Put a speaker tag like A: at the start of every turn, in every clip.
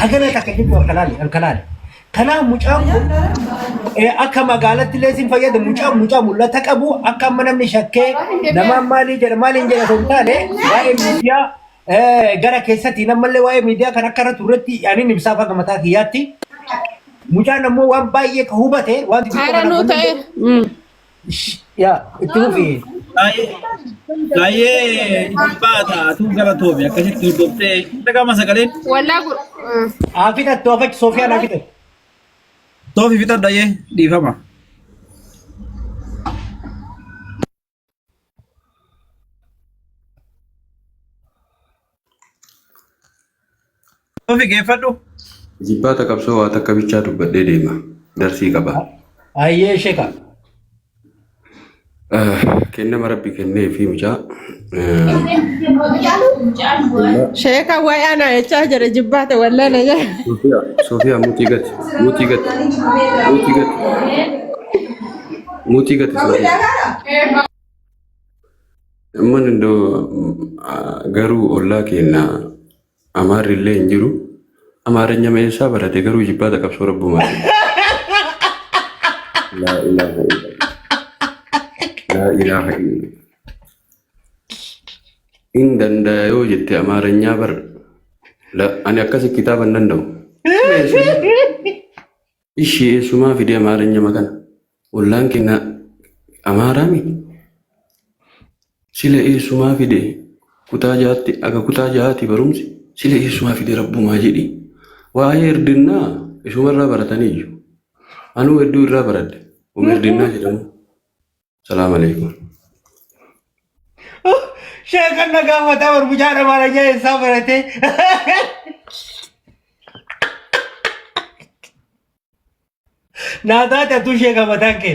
A: Hagana takka jechuun harka laale harka laale. Kanaaf mucaan kun akka magaalatti illee sin fayyada mucaa mucaa mul'ata qabu akka amma namni shakkee namaan maalii jedha maaliin jedha osoo hin taane waa'ee miidiyaa gara keessatti ammallee waa'ee miidiyaa kan akka irra turretti ani ibsaaf akka mataa kiyyaatti mucaan ammoo waan baay'ee ka hubate waan xixiqqoo
B: Haara
A: kana
B: nuu ta'e.
A: Yaa itti fufi.
C: Baay'ee baata atuu galatoomi akkasitti hordoftee dhagama sagaleen
B: Wallaa gur.
A: Haa fixattu afachi Soofiyaan haa fixattu.
C: toofi fixadha yee dhiifama. Toofi geeffadhu.
D: Jibbaata qabsoo waa takka bichaa dubbadhee deema. Darsii qaba.
A: Ayyee sheka.
D: Kennama rabbi kennee fi mucaa.
B: Sheeka waa'ee ana jechaa jira jibbaata wallaa na jira.
D: Sofiyaa, Sofiyaa mutii gati, mutii gati, mutii gati, mutii gati Sofiyaa. Amman iddoo garuu ollaa keenya Amaarri illee hin jiru. Amaarenya eessaa barate garuu jibbaata qabsoo rabbumaa. Laa ilaaha illallah. Laa ilaaha illallah. In danda'a yoo jette amaarenyaa bar. Ani akkasi kitaaba hin danda'u. Ishii eessumaa fidee amaarenya kana? Ollaan keenya amaaraa miti. Sila eessumaa fide kutaa ja'atti aga kutaa ja'aati barumsi sila eessumaa fide rabbumaa jedhi. Waa'ee hirdinnaa isumarraa barataniiyyu. Anuu hedduu irraa baradhe. Uma hirdinnaa jedhamu. Salaam alaikum.
A: Sheekan na gaafataa bar mucaan amaaranyaa eessaa baratee. Naa taate atuu sheeka mataan kee.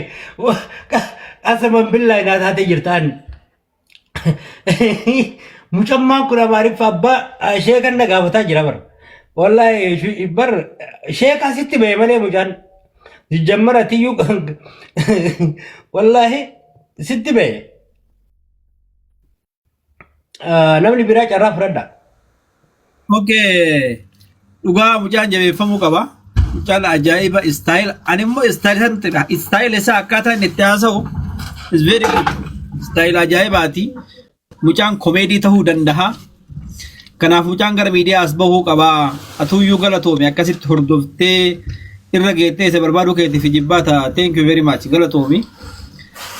A: Qasaman billaahi naa taate jirtaan. Mucammaan kun amaariffa abbaa sheekan na gaafataa jira bar. Wallaahi bar sheeka sitti ba'e malee mucaan. Jammara tiyyuu wallaahi sitti ba'e. Namni biraa carraa fudhadha.
C: Okay. Dhugaa mucaan jabeeffamuu qaba. Mucaan ajaa'iba style. Ani immoo style isaa style isaa akkaataa inni itti haasa'u is very good. Style ajaa'ibaati. Mucaan komeedii ta'uu danda'a. Kanaaf mucaan gara miidiyaa as bahuu qaba. Atuyyuu galatoomi akkasitti hordoftee irra geettee isa barbaaduu keetiif jibbaata. Thank you very much galatoomi.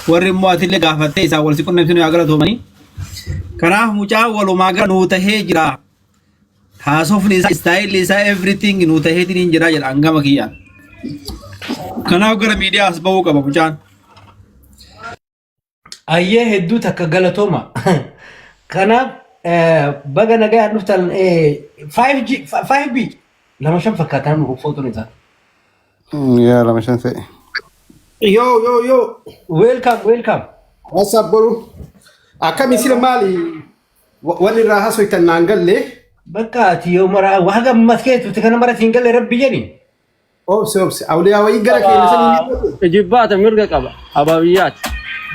C: Warri immoo atillee gaafattee isaan wal si qunnamsinu yaa galatoomanii. Kanaaf mucaan walumaa gala nuu tahee jira. Haasofni isaa, istaayilli isaa, everything nuu taheetiin hin jira jedha hangama kiyyaan. Kanaaf gara miidiyaa as bahuu qaba mucaan.
A: Ayyee hedduu takka galatooma. Kanaaf baga nagaan dhuftan 5G 5B 25 fakkaata namni kun footoon isaa.
E: Yaa 25 ta'e.
F: Yo, yo, yo.
A: Welcome, welcome.
F: What's up, boru? Akkami sila maali? Wanni irraa haasoftan naan galle.
A: Bakka ati yoo mara haga ammas keetuuti kana mara siin galle rabbi jedhi.
F: Obse, obse. Awliyaa wayii gara keenya sanii ni godhu.
G: Ijibbaata mirga qaba ababiyyaati.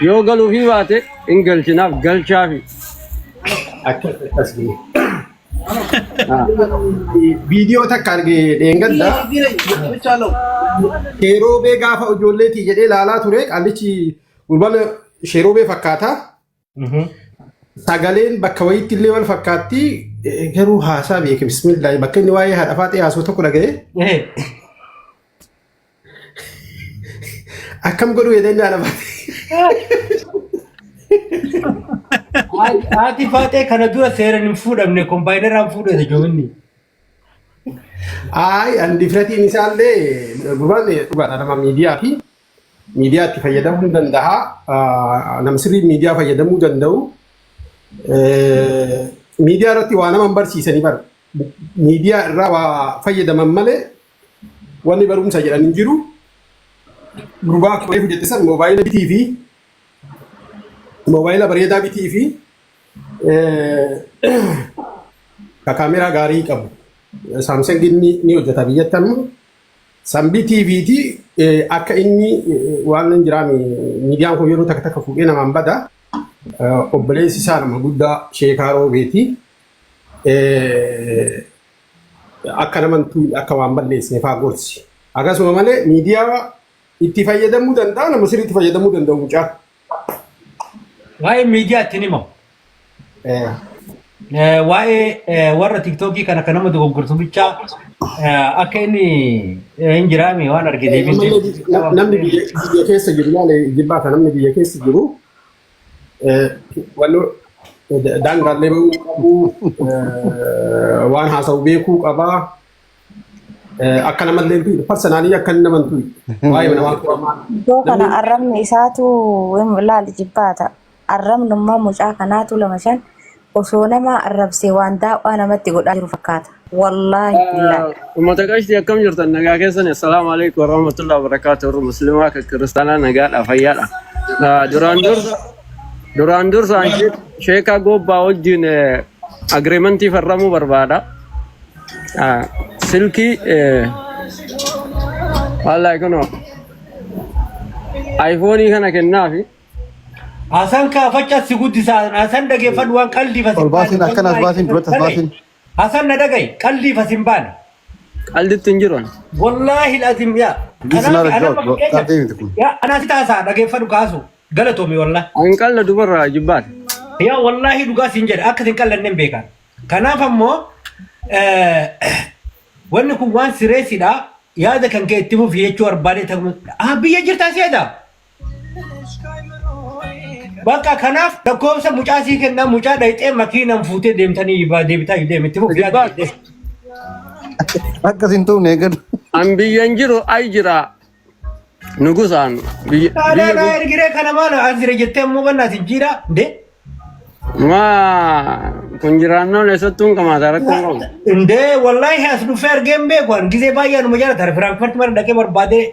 G: Yoo galuufii baate hin galchinaaf galchaafi.
F: Akkas akkas gini. Viidiyoo takka arge dheengadda. Sheeroobee gaafa ijoolleetii jedhee ilaalaa ture qaallichi gurbaan sheeroobee fakkaata. Sagaleen bakka wayiitti illee wal fakkaatti garuu haasaa beeke bismillaahi bakka inni waa'ee haadha faaxee haasoo tokko dhaga'e akkam godhu jedhee inni haadha faaxee.
A: Haati faaxee kana dura seeran hin fuudhamne kombaayinaraan fuudhate joominni.
F: Ayi an difratiin isaallee gurbaan dhugaadha nama miidiyaa fi miidiyaa itti fayyadamuu danda'a. Nama sirrii miidiyaa fayyadamuu danda'u. Miidiyaa irratti waa nama hin barsiisanii bara. Miidiyaa irraa waa fayyadaman malee wanni barumsa jedhan hin jiru. Gurbaa akkuma reefu jette san moobaayila bitii fi moobaayila bareedaa bitii fi ka kaameraa gaarii qabu. Saamsangiin ni hojjeta biyyatti amma. Sambii TVti akka inni waan hin jiraami miidiyaan kun yeroo takka takka fuudhee namaan bada. Obboleessi isaa nama guddaa Sheekaa Roobeeti. Akka nama hin tuqne akka waan balleessine fa'aa gorsi. Akkasuma malee miidiyaa itti fayyadamuu danda'a nama sirriitti fayyadamuu danda'u mucaa.
A: Waa'ee miidiyaa ittiin himamu. Waa'ee warra tiktookii kana kan nama dogoggorsu bichaa akka inni hin jiraame waan arge deebiin.
F: Namni biyya keessa jiru malee jibbaata namni biyya keessa jiru wanno daangaallee bahuu qabu waan haasa'u beekuu qabaa. Akka namallee hin tuqne personally akka inni nama hin tuqne waa'ee namaa qoramaa.
H: Iddoo kana arrabni isaatu laali jibbaata. Arrabnummaa mucaa kanaatu lama shan osoo nama arrabsee waan daaw'aa namatti godhaa jiru fakkaata. Wallaahi billaahi.
G: Uummata qashtii akkam jirtan nagaa keessan assalaamu alaikum warahmatullahi wabarakatuh warra muslimaa kan kiristaanaa nagaadha fayyaadha. Duraan dursa an sheekaa gobbaa wajjin agreementii farramuu barbaada. Silkii wallahi kunoo iPhone kana kennaafi.
A: Hasan kaafachaa si guddisaa Hasan dhageeffadhu waan qalbii
E: Ol baasin akkana as baasin duratti as baasin.
A: Hasan na dhaga'i qalbii fas hin baane.
G: Qalditti hin jiru.
A: Wallaahi lazim yaa.
E: This is not a joke, bro. Qalbii miti kun.
A: Yaa anaa si taasaa dhageeffadhu kaasu galatoomi wallaahi.
G: An qalla dubarraa jibbaata.
A: Yaa wallaahi dhugaa siin jedha akka sin qallanne hin beekan. Kanaaf ammoo wanni kun waan sireesidha yaada kan kee itti fufi jechuu barbaade ta'u ah biyya jirtaa si'eeta. Bakka kanaaf lakkoofsa mucaa sii kennaa mucaa dhayxee makiinaan fuutee deemtanii deebitaa deem itti fufi yaada
G: Jibbaata.
E: Akkas hin tuqne eegadhu.
G: An biyya hin jiru ay jira nugusaan biyya
A: Taadaa
G: biyya
A: naa ergiree kana maal as jira jettee ammoo bannaas hin jiidha ndee.
G: Maa kun jiraannoon eessattuu hin qamaata rakkoo hin qabu.
A: Indee wallaahi as dhufee argee hin beeku an gizee baay'ee anuma jaalata Firaanfurt mara dhaqee barbaadee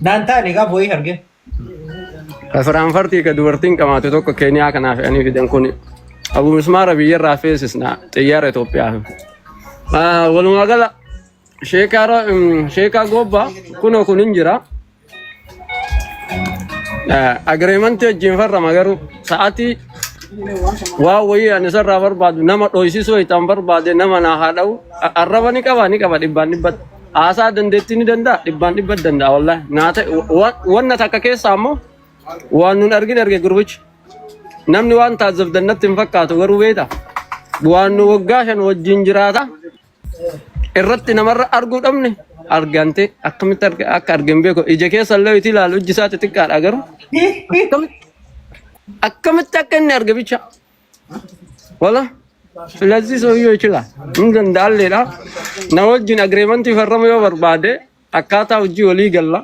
A: naan taane gaafa wayii argee.
G: Ka Firaanfartii ka dubartiin qamaate tokko Keeniyaa kanaa fe'anii fidan kun Abu Mismaara biyyarraa feesisna xiyyaara Itoophiyaa. Walumaa gala sheekaa gobbaa kunoo kun hin jira. Agreemantii wajjin farrama garuu sa'aatii waan wayii ani isarraa barbaadu nama dhoysisuu itti barbaade nama naa haa dha'u arraba ni qaba ni qaba dhibbaan dhibbatti haasaa dandeettii ni danda'a dhibbaan dhibbatti danda'a wallaahi naa ta'e wanna takka keessaa ammoo waan nun argin arge gurbichi namni waan taajjabdan natti hin fakkaatu garuu beekta waan nu waggaa 5 wajjin jiraata irratti namarra arguu dhabne argante akkamitti akka arge hin beeku ija keessa illee itti ilaalu ijji isaa xixiqqaadha garuu akkamitti akka inni arge bicha wala ስለዚህ ሰውየው ይችላል hin danda'alleedha na wajjin agreementii farrama yoo barbaade akkaataa hojii walii galla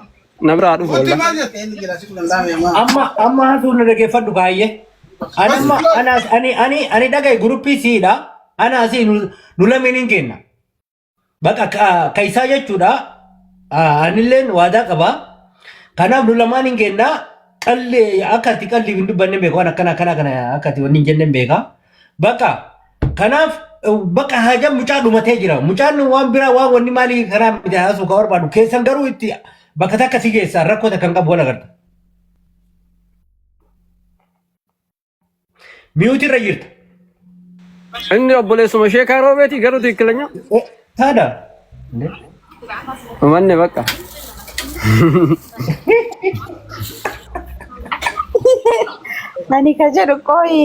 G: na biraa dhufu walla
A: Amma amma haasuu na dhageeffadhu kaayyee. Ani amma ana ani ani ani dhagaye guruppii siidha. Ana asii nu lameen hin kenna. Bakka ka isaa jechuudha. Anilleen waadaa qaba. Kanaaf nu lamaan hin kenna. Qalli akka ati qalliif hin dubbanne beeka waan akkana akkana kana akka ati wanni hin jenne beeka. Bakka kanaaf bakka haajaan mucaa dhumatee jira. Mucaan waan biraa waan wanni maalii karaa miti haasuu ka barbaadu. Keessan garuu itti bakka takka si geessa rakkoo takka hin qabu wal agarta. Mute irra jirta.
G: Inni obboleessuma sheekaa roobeeti garuu tikkilanya.
A: Taada.
G: Manni bakka.
H: Ani ka jedhu qoyi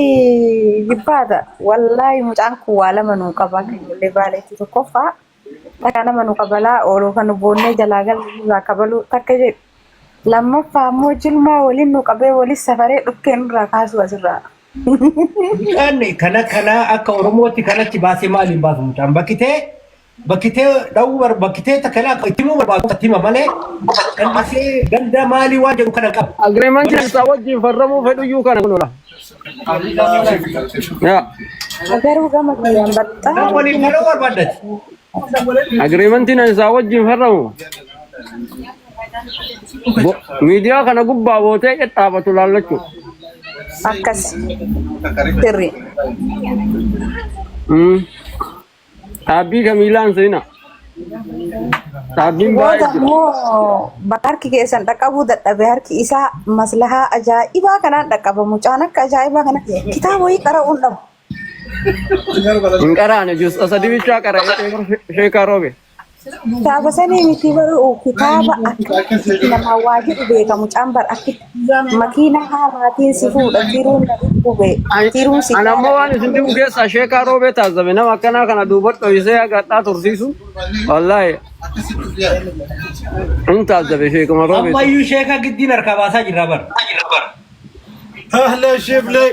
H: jibbaata. Wallaahi mucaan kun waa lama nuu qaba akka ijoollee baaleetti tokkoffaa takka nama nu kabalaa oolu kan nu boonnee jalaa galu nurraa kabaluu takka jedhu. Lammaffaa immoo jilmaa waliin nu qabee walis safaree dhukkee nurraa kaasuu asirraa.
A: Mucaan kana kana akka Oromootti kanatti baasee maaliin baasu mucaan bakkitee bakkitee dhawuu bar bakkitee takka laa itti himuu barbaadu itti hima malee callisee ganda maalii waan jedhu kana qabu.
G: Agreementii isaa wajjin farramuu fedhuyyuu kana kun ola. Yaa.
H: Garuu gama kiyyaan
A: Kan
H: baxxaa
A: waliin yeroo barbaaddati.
G: Agreementiin isaa wajjin farramu. Miidiyaa kana gubbaa bootee dhadhaabatu laallachuu.
H: Akkas sirri.
G: Dhaabbii kamiilaan seenaa. Dhaabbiin
H: Booda
G: baay'ee jira.
H: immoo bakka harki keessan dhaqqabuu dadhabe harki isaa maslahaa ajaa'ibaa kanaan dhaqqaba. Mucaan akka ajaa'ibaa kana kitaaba wayii qara'uun dhabu.
G: Hin qaraane juz'a sadi bichaa qara'ee sheekaa roobe.
H: Kitaaba sanii miti baruu kitaaba akka namaa waa jedhu beeka mucaan bar akki makiina haaraatiin si fuudha tiruun na dhukkube tiruun si
G: Ana ammoo waan isin dhibu keessaa sheekaa roobee taazzabe nama akkanaa kana duuba dhoysee haga hadhaa tursiisu. Wallaahi hin taazzabe sheekuma roobee.
A: Ammayyuu sheeka giddiin harkaa baasaa jirra bara.
I: Ahla shibli.